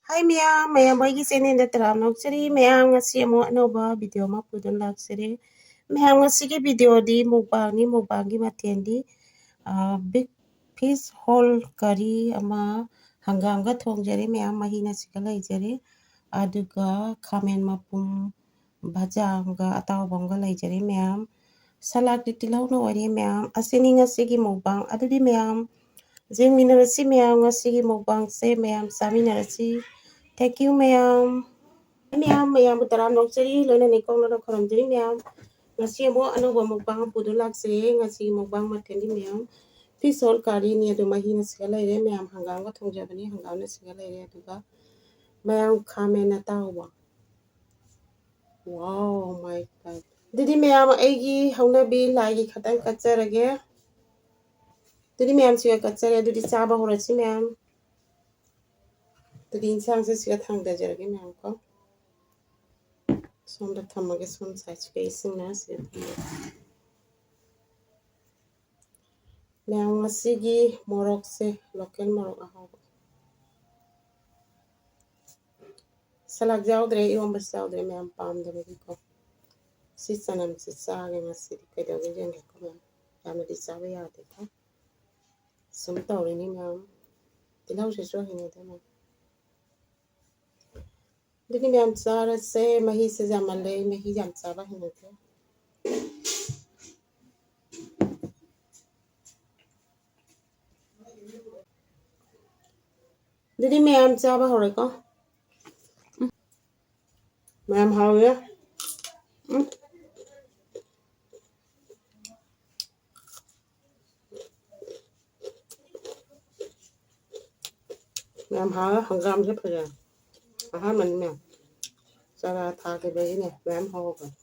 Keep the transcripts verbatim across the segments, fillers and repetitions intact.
ꯍꯥꯏ ꯃꯌꯥꯝ, ꯃꯌꯥꯝ ꯑꯩꯒꯤ ꯆꯦꯅꯦꯜꯗ ꯇꯔꯥꯝꯅ ꯑꯣꯛꯆꯔꯤ꯫ ꯃꯌꯥꯝ ꯉꯁꯤ ꯑꯃꯨꯛ ꯑꯅꯧꯕ ꯚꯤꯗꯤꯑꯣ ꯑꯃ ꯄꯨꯗꯨꯅ ꯂꯥꯛꯆꯔꯦ꯫ ꯃꯌꯥꯝ ꯉꯁꯤꯒꯤ ꯚꯤꯗꯤꯑꯣꯗꯤ ꯃꯨꯛꯕꯥꯡꯅꯤ꯫ ꯃꯨꯛꯕꯥꯡꯒꯤ ꯃꯊꯦꯜꯗꯤ, ꯑ, ꯕꯤꯛ ꯐꯤꯁ ꯍꯣꯜ ꯀꯔꯤ ꯑꯃ ꯍꯪꯒꯥꯝꯒ ꯊꯣꯡꯖꯔꯦ꯫ ꯃꯌꯥꯝ ꯃꯍꯤꯅ ꯁꯤꯒ ꯂꯩꯖꯔꯦ꯫ ꯑꯗꯨꯒ ꯈꯥꯃꯦꯟ ꯃꯄꯨꯝ ꯚꯖꯥ ꯑꯃꯒ ꯑꯇꯥꯎꯕ ꯑꯃꯒ ꯂꯩꯖꯔꯦ ꯃꯌꯥꯝ꯫ ꯁꯂꯥꯗꯇꯤ ꯇꯤꯜꯍꯧꯅ ꯑꯣꯏꯔꯦ ꯃꯌꯥꯝ꯫ ꯑꯁꯤꯅꯤ ꯉꯁꯤꯒꯤ ꯃꯨꯛꯕꯥꯡ꯫ ꯑꯗꯨꯗꯤ ꯃꯌꯥꯝ ꯌꯦꯡꯃꯤꯟꯅꯔꯁꯤ ꯃꯌꯥꯝ꯫ ꯉꯁꯤꯒꯤ ꯃꯨꯛꯕꯥꯡꯁꯦ ꯃꯌꯥꯝ ꯆꯥꯃꯤꯟꯅꯔꯁꯤ꯫ Thank you ꯃꯌꯥꯝ꯫ ꯃꯌꯥꯝ, ꯃꯌꯥꯝꯕꯨ ꯇꯔꯥꯝꯅ ꯑꯣꯛꯆꯔꯤ, ꯂꯣꯏꯅ ꯅꯤꯡꯀꯣꯛꯅꯅ ꯈꯨꯔꯨꯝꯖꯔꯤ ꯃꯌꯥꯝ꯫ ꯉꯁꯤ ꯑꯃꯨꯛ ꯑꯅꯧꯕ ꯃꯨꯛꯕꯥꯡ ꯑꯃ ꯄꯨꯗꯨꯅ ꯂꯥꯛꯆꯔꯦ꯫ ꯉꯁꯤꯒꯤ ꯃꯨꯛꯕꯥꯡ ꯃꯊꯦꯜꯗꯤ ꯃꯌꯥꯝ ꯐꯤꯁ ꯍꯣꯜ ꯀꯥꯔꯤꯅꯤ, ꯑꯗꯨ ꯃꯍꯤꯅ ꯁꯤꯒ ꯂꯩꯔꯦ ꯃꯌꯥꯝ꯫ ꯍꯪꯒꯥꯝꯒ ꯊꯣꯡꯖꯕꯅꯤ, ꯍꯪꯒꯥꯝꯅ ꯁꯤꯒ ꯂꯩꯔꯦ꯫ ꯑꯗꯨꯒ ꯃꯌꯥꯝ ꯈꯥꯃꯦꯟ ꯑꯇꯥꯎꯕ꯫ Wow, my God. ꯑꯗꯨꯗꯤ ꯃꯌꯥꯝ ꯑꯩꯒꯤ ꯍꯧꯅꯕꯤ ꯂꯥꯏꯒꯤ ꯈꯇꯪ ꯀꯠꯆꯔꯒꯦ꯫ ꯑꯗꯨꯗꯤ ꯃꯌꯥꯝ ꯁꯤꯒ ꯀꯠꯆꯔꯦ꯫ ꯑꯗꯨꯗꯤ ꯆꯥꯕ ꯍꯧꯔꯁꯤ ꯃꯌꯥꯝ꯫ ꯑꯗꯨꯗꯤ ꯏꯟꯁꯥꯡꯁꯦ ꯁꯤꯒ ꯊꯥꯡꯗꯖꯔꯒꯦ ꯃꯌꯥꯝ ꯀꯣ꯫ ꯁꯣꯝꯗ ꯊꯝꯃꯒꯦ, ꯁꯣꯝ ꯁꯥꯏꯠꯁꯤꯒ ꯏꯁꯤꯡꯅ ꯁꯤꯒ ꯊꯝꯃꯒꯦ꯫ ꯃꯌꯥꯝ ꯉꯁꯤꯒꯤ ꯃꯣꯔꯣꯛꯁꯦ local ꯃꯣꯔꯣꯛ ꯑꯍꯥꯎꯕ꯫ ꯁꯂꯥꯗ ꯌꯥꯎꯗ꯭ꯔꯦ, ꯏꯔꯣꯝꯕꯁꯨ ꯌꯥꯎꯗ꯭ꯔꯦ ꯃꯌꯥꯝ ꯄꯥꯝꯗꯕꯒꯤꯀꯣ꯫ ꯁꯤ ꯆꯅꯝꯁꯦ ꯆꯥꯒꯦ ꯉꯁꯤꯗꯤ꯫ ꯀꯩꯗꯧꯒꯦ ꯌꯦꯡꯒꯦꯀꯣ ꯃꯌꯥꯝ꯫ ꯌꯥꯝꯅꯗꯤ ꯆꯥꯕ ꯌꯥꯗꯦꯀꯣ꯫ ꯁꯨꯝ ꯇꯧꯔꯤꯅꯤ ꯃꯌꯥꯝ꯫ ꯇꯤꯜꯍꯧꯁꯤꯁꯨ ꯍꯩꯅꯗꯦ ꯃꯌꯥꯝ꯫ ꯑꯗꯨꯗꯤ ꯃꯌꯥꯝ ꯆꯥꯔꯁꯦ꯫ ꯃꯍꯤꯁꯦ ꯌꯥꯝꯃꯜꯂꯦ꯫ ꯑꯩ ꯃꯍꯤ ꯌꯥꯝ ꯆꯥꯕ ꯍꯩꯅꯗꯦ꯫ ꯑꯗꯨꯗꯤ ꯃꯌꯥꯝ ꯆꯥꯕ ꯍꯧꯔꯦꯀꯣ꯫ ꯎꯝ꯫ ꯃꯌꯥꯝ ꯍꯥꯎꯋꯦ꯫ ꯎꯝ꯫ ꯌꯥꯝ ꯍꯥꯎꯋꯦ, ꯍꯪꯒꯥꯝꯁꯦ ꯐꯖꯅ꯫ ꯑꯍꯥꯟꯕꯅꯤꯅꯦ꯫ ꯆꯥꯔꯥ ꯊꯥꯈꯤꯕꯒꯤꯅꯦ ꯃꯌꯥꯝ ꯍꯧꯔꯛꯄꯅꯦ꯫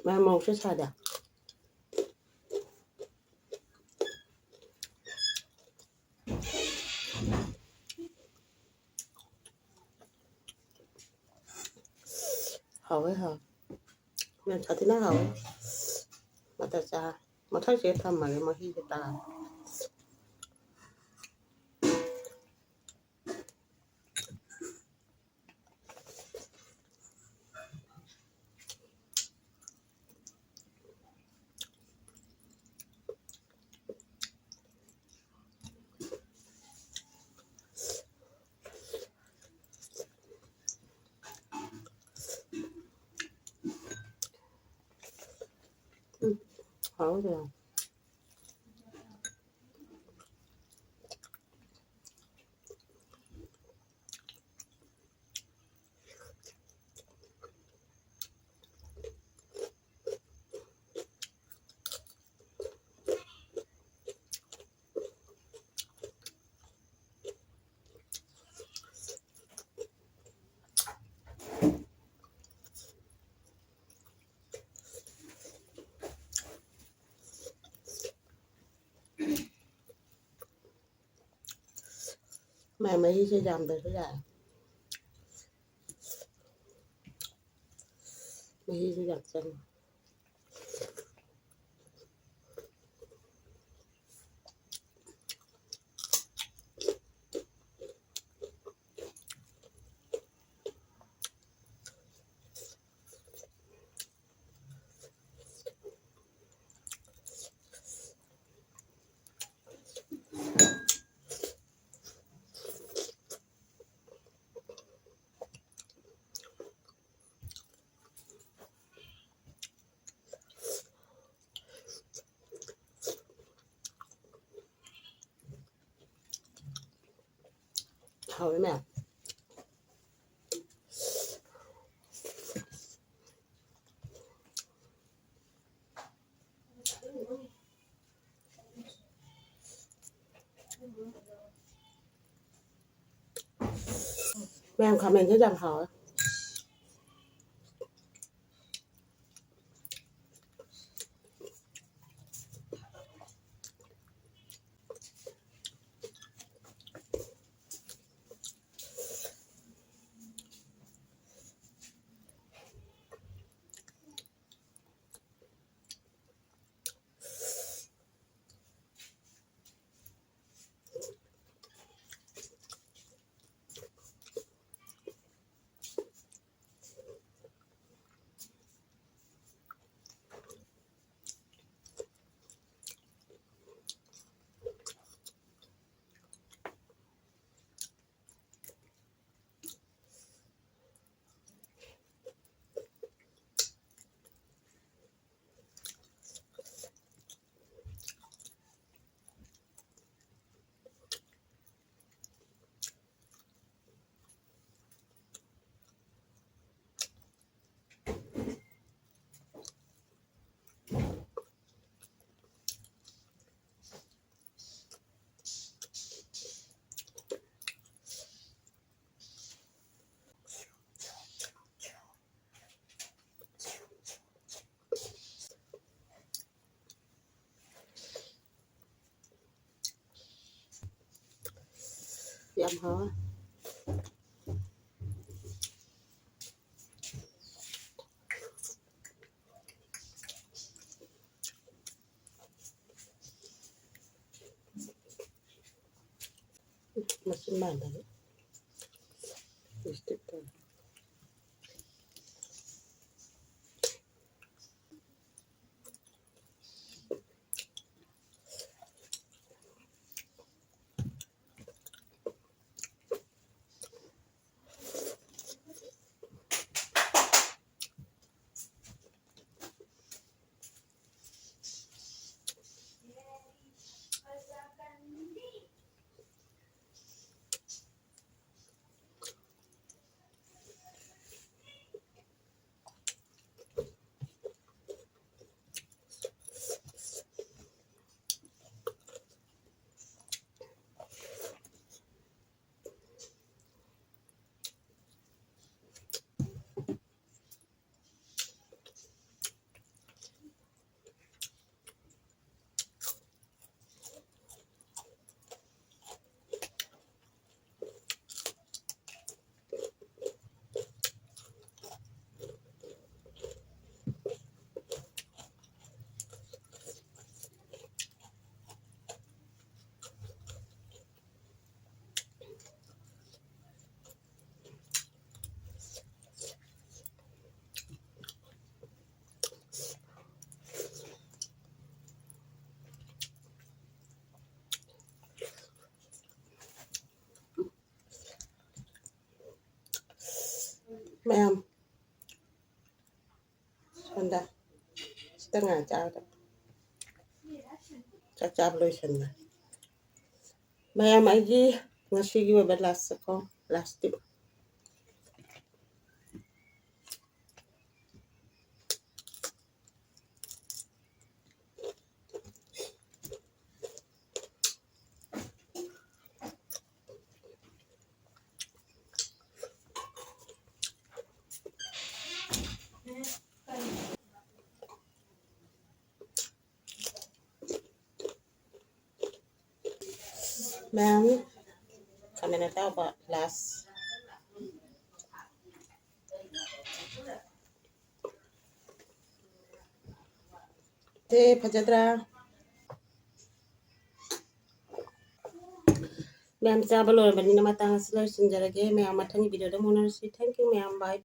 ꯃꯌꯥꯝ ꯃꯣꯔꯣꯛꯁꯦ ꯁꯥꯗꯦ꯫ ꯍꯥꯎꯋꯦ, ꯍꯥꯎꯋꯦ꯫ ꯌꯥꯝ ꯁꯥꯊꯤꯅ ꯍꯥꯎꯋꯦ꯫ ꯃꯇꯠ ꯆꯥ-, ꯃꯊꯛꯁꯤꯗ ꯊꯝꯃꯒꯦ, ꯃꯍꯤꯁꯦ ꯇꯥꯔꯦ꯫ ꯎꯝ, ꯍꯥꯎꯋꯦ ꯀꯩꯅꯣ꯫ ꯃꯥꯏ ꯃꯍꯤꯁꯦ ꯌꯥꯝꯗ꯭ꯔꯁꯨ ꯌꯥꯔꯦ꯫ ꯃꯍꯤꯁꯨ ꯌꯥꯝ ꯆꯪꯉꯦ꯫ ꯍꯥꯎꯋꯦ ꯃꯌꯥꯝ꯫ ꯃꯌꯥꯝ ꯈꯥꯃꯦꯟꯁꯦ ꯌꯥꯝ ꯍꯥꯎꯋꯦ꯫ ꯌꯥꯝ ꯍꯥꯎꯋꯦ꯫ ꯃꯆꯤꯟ ꯃꯥꯟꯗꯕ ꯂꯤꯞꯁꯇꯤꯛꯇꯣ꯫ ꯃꯌꯥꯝ, ꯁꯣꯝꯗ ꯈꯤꯇꯪ ꯉꯥꯏ ꯆꯥꯕꯗ ꯆꯥꯛ ꯆꯥꯕ ꯂꯣꯏꯁꯟꯕ꯫ ꯃꯌꯥꯝ, ꯑꯩꯒꯤ ꯉꯁꯤꯒꯤ ꯑꯣꯏꯕ ꯂꯥꯁ ꯀꯣ, ꯂꯥꯁꯇꯤꯛ꯫ ꯃꯌꯥꯝ, ꯃꯅꯦꯅ ꯇꯥꯎꯕ ꯂꯥꯁ꯫ ꯁꯦ ꯐꯖꯗ꯭ꯔꯥ? ꯃꯌꯥꯝ ꯆꯥꯕ ꯂꯣꯏꯔꯕꯅꯤꯅ ꯃꯇꯥꯡ ꯑꯁꯤ ꯂꯣꯏꯁꯤꯟꯖꯔꯒꯦ꯫ ꯃꯌꯥꯝ ꯃꯊꯪꯒꯤ ꯚꯤꯗꯤꯑꯣꯗ ꯑꯃꯨꯛ ꯎꯅꯔꯁꯤ꯫ Thank you ꯃꯌꯥꯝ, bye꯫